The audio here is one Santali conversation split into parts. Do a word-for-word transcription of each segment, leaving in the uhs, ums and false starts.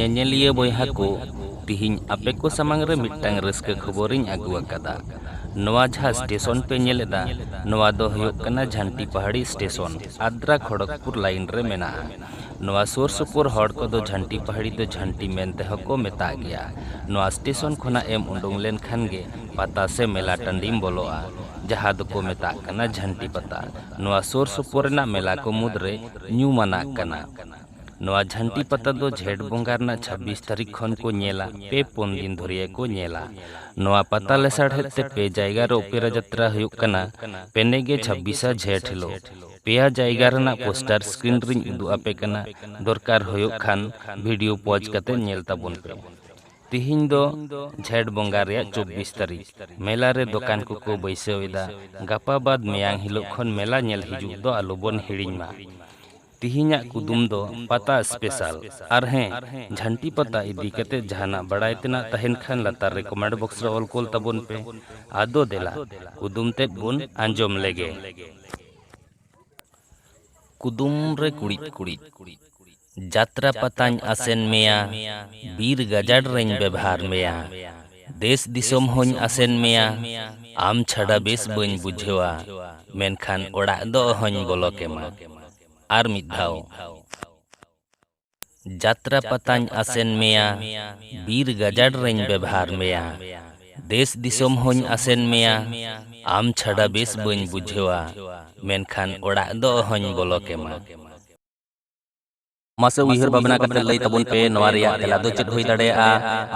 ᱧᱮᱧᱮᱞᱤᱭᱟᱹ ᱵᱚᱭᱦᱟ ᱠᱚ, ᱛᱤᱦᱤᱧ ᱟᱯᱮ ᱠᱚ ᱥᱟᱢᱟᱝ ᱨᱮ ᱢᱤᱫᱴᱟᱝ ᱨᱟᱹᱥᱠᱟᱹ ᱠᱷᱚᱵᱚᱨᱤᱧ ᱟᱹᱜᱩ ᱟᱠᱟᱫᱟ᱾ ᱱᱚᱣᱟ ᱡᱟᱦᱟᱸ ᱥᱴᱮᱥᱚᱱ ᱯᱮ ᱧᱮᱞ ᱮᱫᱟ, ᱱᱚᱣᱟ ᱫᱚ ᱦᱩᱭᱩᱜ ᱠᱟᱱᱟ ᱡᱷᱟᱱᱴᱤ ᱯᱟᱦᱟᱲᱤ ᱥᱴᱮᱥᱚᱱ, ᱟᱫᱽᱨᱟ ᱠᱷᱚᱲᱚᱜᱽᱯᱩᱨ ᱞᱟᱭᱤᱱ ᱨᱮ ᱢᱮᱱᱟᱜᱼᱟ᱾ ᱱᱚᱣᱟ ᱥᱩᱨ ᱥᱩᱯᱩᱨ ᱦᱚᱲ ᱠᱚᱫᱚ ᱡᱷᱟᱱᱴᱤ ᱯᱟᱦᱟᱲᱤ ᱫᱚ ᱡᱷᱟᱱᱴᱤ ᱢᱮᱱ ᱛᱮᱦᱚᱸ ᱠᱚ ᱢᱮᱛᱟᱜ ᱜᱮᱭᱟ᱾ ᱱᱚᱣᱟ ᱥᱴᱮᱥᱚᱱ ᱠᱷᱚᱱᱟᱜ ᱮᱢ ᱩᱰᱩᱝ ᱞᱮᱱᱠᱷᱟᱱ ᱜᱮ ᱯᱟᱛᱟ ᱥᱮ ᱢᱮᱞᱟ ᱴᱟᱺᱰᱤᱢ ᱵᱚᱞᱚᱜᱼᱟ, ᱡᱟᱦᱟᱸ ᱫᱚᱠᱚ ᱢᱮᱛᱟᱜ ᱠᱟᱱᱟ ᱡᱷᱟᱱᱴᱤ ᱯᱟᱛᱟ᱾ ᱱᱚᱣᱟ ᱥᱩᱨ ᱥᱩᱯᱩᱨ ᱨᱮᱱᱟᱜ ᱢᱮᱞᱟ ᱠᱚ ᱢᱩᱫᱽᱨᱮ ᱧᱩᱢᱟᱱᱟᱜ ᱠᱟᱱᱟ᱾ ᱱᱚᱣᱟ ᱡᱷᱟᱱᱴᱤ ᱯᱟᱛᱟ ᱫᱚ ᱡᱷᱮᱸᱴ ᱵᱚᱸᱜᱟ ᱨᱮᱱᱟᱜ ᱪᱷᱟᱵᱵᱤᱥ ᱛᱟᱹᱨᱤᱠᱷ ᱠᱷᱚᱱ ᱠᱚ ᱧᱮᱞᱟ, ᱯᱮ ᱯᱩᱱ ᱫᱤᱱ ᱫᱷᱩᱨᱤᱭᱟᱹ ᱠᱚ ᱧᱮᱞᱟ᱾ ᱱᱚᱣᱟ ᱯᱟᱛᱟ ᱞᱮᱥᱟᱲᱦᱮᱫ ᱛᱮ ᱯᱮ ᱡᱟᱭᱜᱟ ᱨᱮ ᱚᱯᱮᱨᱟ ᱡᱟᱛᱨᱟ ᱦᱩᱭᱩᱜ ᱠᱟᱱᱟ᱾ ᱯᱮᱱᱮ ᱜᱮ ᱪᱷᱟᱵᱵᱤᱥᱟ ᱡᱷᱮᱸᱴ ᱦᱤᱞᱳᱜ᱾ ᱯᱮᱭᱟ ᱡᱟᱭᱜᱟ ᱨᱮᱱᱟᱜ ᱯᱳᱥᱴᱟᱨ ᱥᱠᱨᱤᱱ ᱨᱤᱧ ᱩᱫᱩᱜ ᱟᱯᱮ ᱠᱟᱱᱟ, ᱫᱚᱨᱠᱟᱨ ᱦᱩᱭᱩᱜ ᱠᱷᱟᱱ ᱵᱷᱤᱰᱤᱭᱳ ᱯᱚᱡᱽ ᱠᱟᱛᱮ ᱧᱮᱞ ᱛᱟᱵᱚᱱ ᱯᱮ᱾ ᱛᱤᱦᱤᱧ ᱫᱚ ᱡᱷᱮᱸᱴ ᱵᱚᱸᱜᱟ ᱨᱮᱭᱟᱜ ᱪᱚᱵᱵᱤᱥ ᱛᱟᱹᱨᱤᱠᱷ᱾ ᱢᱮᱞᱟ ᱨᱮ ᱫᱚᱠᱟᱱ ᱠᱚᱠᱚ ᱵᱟᱹᱭᱥᱟᱹᱣ ᱮᱫᱟ᱾ ᱜᱟᱯᱟ ᱵᱟᱫ ᱢᱮᱭᱟᱝ ᱦᱤᱞᱳᱜ ᱠᱷᱚᱱ ᱢᱮᱞᱟ ᱧᱮᱞ ᱦᱤᱡᱩᱜ ᱫᱚ ᱟᱞᱚᱵᱚᱱ ᱦᱤᱲᱤᱧ ᱢᱟ᱾ ᱛᱤᱦᱤᱧᱟᱜ ᱠᱩᱫᱩᱢ ᱫᱚ ᱯᱟᱛᱟ ᱥᱯᱮᱥᱟᱞ᱾ ᱟᱨ ᱦᱮᱸ, ᱡᱷᱟᱱᱴᱤ ᱯᱟᱛᱟ ᱤᱫᱤ ᱠᱟᱛᱮ ᱡᱟᱦᱟᱱᱟᱜ ᱵᱟᱲᱟᱭ ᱛᱮᱱᱟᱜ ᱛᱟᱦᱮᱱ ᱠᱷᱟᱱ ᱞᱟᱛᱟᱨ ᱨᱮ ᱠᱚᱢᱮᱱᱴ ᱵᱚᱠᱥ ᱨᱮ ᱚᱞ ᱠᱚᱞ ᱛᱟᱵᱚᱱ ᱯᱮ᱾ ᱟᱫᱚ ᱫᱮᱞᱟ, ᱠᱩᱫᱩᱢ ᱛᱮᱫ ᱵᱚᱱ ᱟᱸᱡᱚᱢ ᱞᱮᱜᱮ᱾ ᱠᱩᱫᱩᱢ ᱨᱮ ᱠᱩᱲᱤᱫ ᱠᱩᱲᱤᱫ᱾ ᱡᱟᱛᱨᱟ ᱯᱟᱛᱟᱧ ᱟᱥᱮᱱ ᱢᱮᱭᱟ, ᱵᱤᱨ ᱜᱟᱡᱟᱲ ᱨᱮᱧ ᱵᱮᱵᱷᱟᱨ ᱢᱮᱭᱟ᱾ ᱫᱮᱥ ᱫᱤᱥᱚᱢ ᱦᱚᱧ ᱟᱥᱮᱱ ᱢᱮᱭᱟ, ᱟᱢ ᱪᱷᱟᱰᱟ ᱵᱮᱥ ᱵᱟᱹᱧ ᱵᱩᱡᱷᱟᱹᱣᱟ, ᱢᱮᱱᱠᱷᱟᱱ ᱚᱲᱟᱜ ᱫᱚ ᱚᱦᱚᱧ ᱵᱚᱞᱚ ᱠᱮᱢᱟ᱾ ᱟᱨ ᱢᱤᱫ ᱫᱷᱟᱣ᱾ ᱡᱟᱛᱨᱟ ᱯᱟᱛᱟᱧ ᱟᱥᱮᱱ ᱢᱮᱭᱟ, ᱵᱤᱨ ᱜᱟᱡᱟᱲ ᱨᱮᱧ ᱵᱮᱵᱷᱟᱨ ᱢᱮᱭᱟ᱾ ᱫᱮᱥ ᱫᱤᱥᱚᱢ ᱦᱚᱧ ᱟᱥᱮᱱ ᱢᱮᱭᱟ, ᱟᱢ ᱪᱷᱟᱰᱟ ᱵᱮᱥ ᱵᱟᱹᱧ ᱵᱩᱡᱷᱟᱹᱣᱟ, ᱢᱮᱱᱠᱷᱟᱱ ᱚᱲᱟᱜ ᱫᱚ ᱚᱦᱚᱧ ᱵᱚᱞᱚ ᱠᱮᱢᱟ᱾ ᱢᱟᱥᱮ ᱩᱭᱦᱟᱹᱨ ᱵᱷᱟᱵᱽᱱᱟ ᱠᱟᱛᱮ ᱞᱟᱹᱭ ᱛᱟᱵᱚᱱ ᱯᱮ, ᱱᱚᱣᱟ ᱨᱮᱭᱟᱜ ᱛᱮᱞᱟ ᱫᱚ ᱪᱮᱫ ᱦᱩᱭ ᱫᱟᱲᱮᱭᱟᱜᱼᱟ?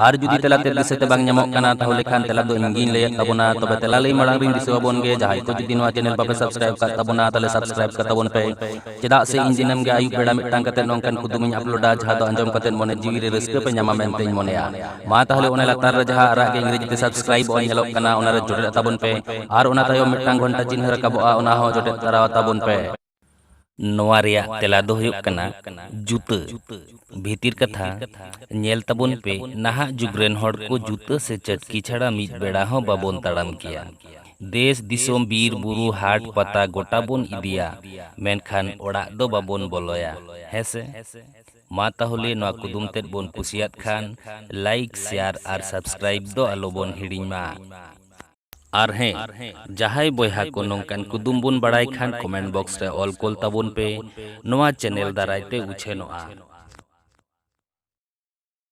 ᱟᱨ ᱡᱩᱫᱤ ᱛᱮᱞᱟ ᱛᱮᱫ ᱫᱤᱥᱟᱹ ᱛᱮ ᱵᱟᱝ ᱧᱟᱢᱚᱜ ᱠᱟᱱᱟ, ᱛᱟᱦᱚᱞᱮ ᱠᱷᱟᱱ ᱛᱮᱞᱟ ᱫᱚ ᱤᱧ ᱜᱤᱧ ᱞᱟᱹᱭᱮᱫ ᱛᱟᱵᱚᱱᱟ᱾ ᱛᱚᱵᱮ ᱛᱮᱞᱟ ᱞᱟᱹᱭ ᱢᱟᱲᱟᱝ ᱨᱤᱧ ᱫᱤᱥᱟᱹ ᱟᱵᱚᱱ ᱜᱮ, ᱡᱟᱦᱟᱸᱭ ᱠᱚ ᱡᱩᱫᱤ ᱱᱚᱣᱟ ᱪᱮᱱᱮᱞ ᱵᱟᱯᱮ ᱥᱟᱵᱥᱠᱨᱟᱭᱤᱵ ᱠᱟᱫ ᱛᱟᱵᱚᱱᱟ, ᱛᱟᱦᱚᱞᱮ ᱥᱟᱵᱥᱠᱨᱟᱭᱤᱵ ᱠᱟᱛᱟᱵᱚᱱ ᱯᱮ᱾ ᱪᱮᱫᱟᱜ ᱥᱮ ᱤᱧ ᱫᱤᱱᱟᱹᱢ ᱜᱮ ᱟᱹᱭᱩᱵ ᱵᱮᱲᱟ ᱢᱤᱫᱴᱟᱝ ᱠᱟᱛᱮ ᱱᱚᱝᱠᱟᱱ ᱠᱩᱫᱩᱢᱤᱧ ᱟᱯᱞᱳᱰᱟ, ᱡᱟᱦᱟᱸ ᱫᱚ ᱟᱸᱡᱚᱢ ᱠᱟᱛᱮ ᱢᱚᱱᱮ ᱡᱤᱣᱤ ᱨᱮ ᱨᱟᱹᱥᱠᱟᱹ ᱯᱮ ᱧᱟᱢᱟ ᱢᱮᱱᱛᱮᱧ ᱢᱚᱱᱮᱭᱟ᱾ ᱢᱟ ᱛᱟᱦᱚᱞᱮ ᱚᱱᱟ ᱞᱟᱛᱟᱨ ᱨᱮ ᱡᱟᱦᱟᱸ ᱟᱨᱟᱜ ᱜᱮ ᱤᱝᱨᱮᱡᱤ ᱛᱮ ᱥᱟᱵᱥᱠᱨᱟᱭᱤᱵ ᱚᱞ ᱧᱮᱞᱚᱜ ᱠᱟᱱᱟ, ᱚᱱᱟ ᱨᱮ ᱡᱚᱴᱮᱫ ᱛᱟᱵᱚᱱ ᱯᱮ᱾ ᱟᱨ ᱚᱱᱟ ᱛᱟᱭᱚᱢ ᱢᱤᱫᱴᱟᱝ ᱜᱷᱚᱱᱴᱟ ᱪᱤᱱᱦᱟᱹ ᱨᱟᱠᱟᱵᱚᱜᱼᱟ, ᱚᱱᱟ ᱦᱚᱸ ᱡᱚᱴᱮᱫ ᱛᱟᱨᱟ ᱛᱟᱵᱚᱱ ᱯᱮ᱾ ᱱᱚᱣᱟ ᱨᱮᱭᱟᱜ ᱛᱮᱞᱟ ᱫᱚ ᱦᱩᱭᱩᱜ ᱠᱟᱱᱟ ᱡᱩᱛᱟᱹ᱾ ᱵᱷᱤᱛᱤᱨ ᱠᱟᱛᱷᱟ, ᱧᱮᱞ ᱛᱟᱵᱚᱱ ᱯᱮ, ᱱᱟᱦᱟᱜ ᱡᱩᱜᱽ ᱨᱮᱱ ᱦᱚᱲ ᱠᱚ ᱡᱩᱛᱟᱹ ᱥᱮ ᱪᱟᱹᱴᱠᱤ ᱪᱷᱟᱲᱟ ᱢᱤᱫ ᱵᱮᱲᱟ ᱦᱚᱸ ᱵᱟᱵᱚᱱ ᱛᱟᱲᱟᱢ ᱠᱮᱭᱟ᱾ ᱫᱮᱥ ᱫᱤᱥᱚᱢ, ᱵᱤᱨ ᱵᱩᱨᱩ, ᱦᱟᱴ ᱯᱟᱛᱟ ᱜᱚᱴᱟ ᱵᱚᱱ ᱤᱫᱤᱭᱟ, ᱢᱮᱱᱠᱷᱟᱱ ᱚᱲᱟᱜ ᱫᱚ ᱵᱟᱵᱚᱱ ᱵᱚᱞᱚᱭᱟ, ᱦᱮᱸ ᱥᱮ? ᱢᱟ ᱛᱟᱦᱚᱞᱮ ᱱᱚᱣᱟ ᱠᱩᱫᱩᱢ ᱛᱮᱫ ᱵᱚᱱ ᱠᱩᱥᱤᱭᱟᱫ ᱠᱷᱟᱱ like, share ᱟᱨ subscribe ᱫᱚ ᱟᱞᱚ ᱵᱚᱱ ᱦᱤᱲᱤᱧ ᱢᱟ᱾ ᱟᱨ ᱦᱮᱸ, ᱡᱟᱦᱟᱸᱭ ᱵᱚᱭᱦᱟ ᱠᱚ ᱱᱚᱝᱠᱟᱱ ᱠᱩᱫᱩᱢ ᱵᱚᱱ ᱵᱟᱲᱟᱭ ᱠᱷᱟᱱ comment box ᱨᱮ ᱚᱞ ᱠᱚᱞ ᱛᱟᱵᱚᱱ ᱯᱮ, ᱱᱚᱣᱟ channel ᱫᱟᱨᱟᱭ ᱛᱮ ᱩᱪᱷᱟᱹᱱᱚᱜᱼᱟ᱾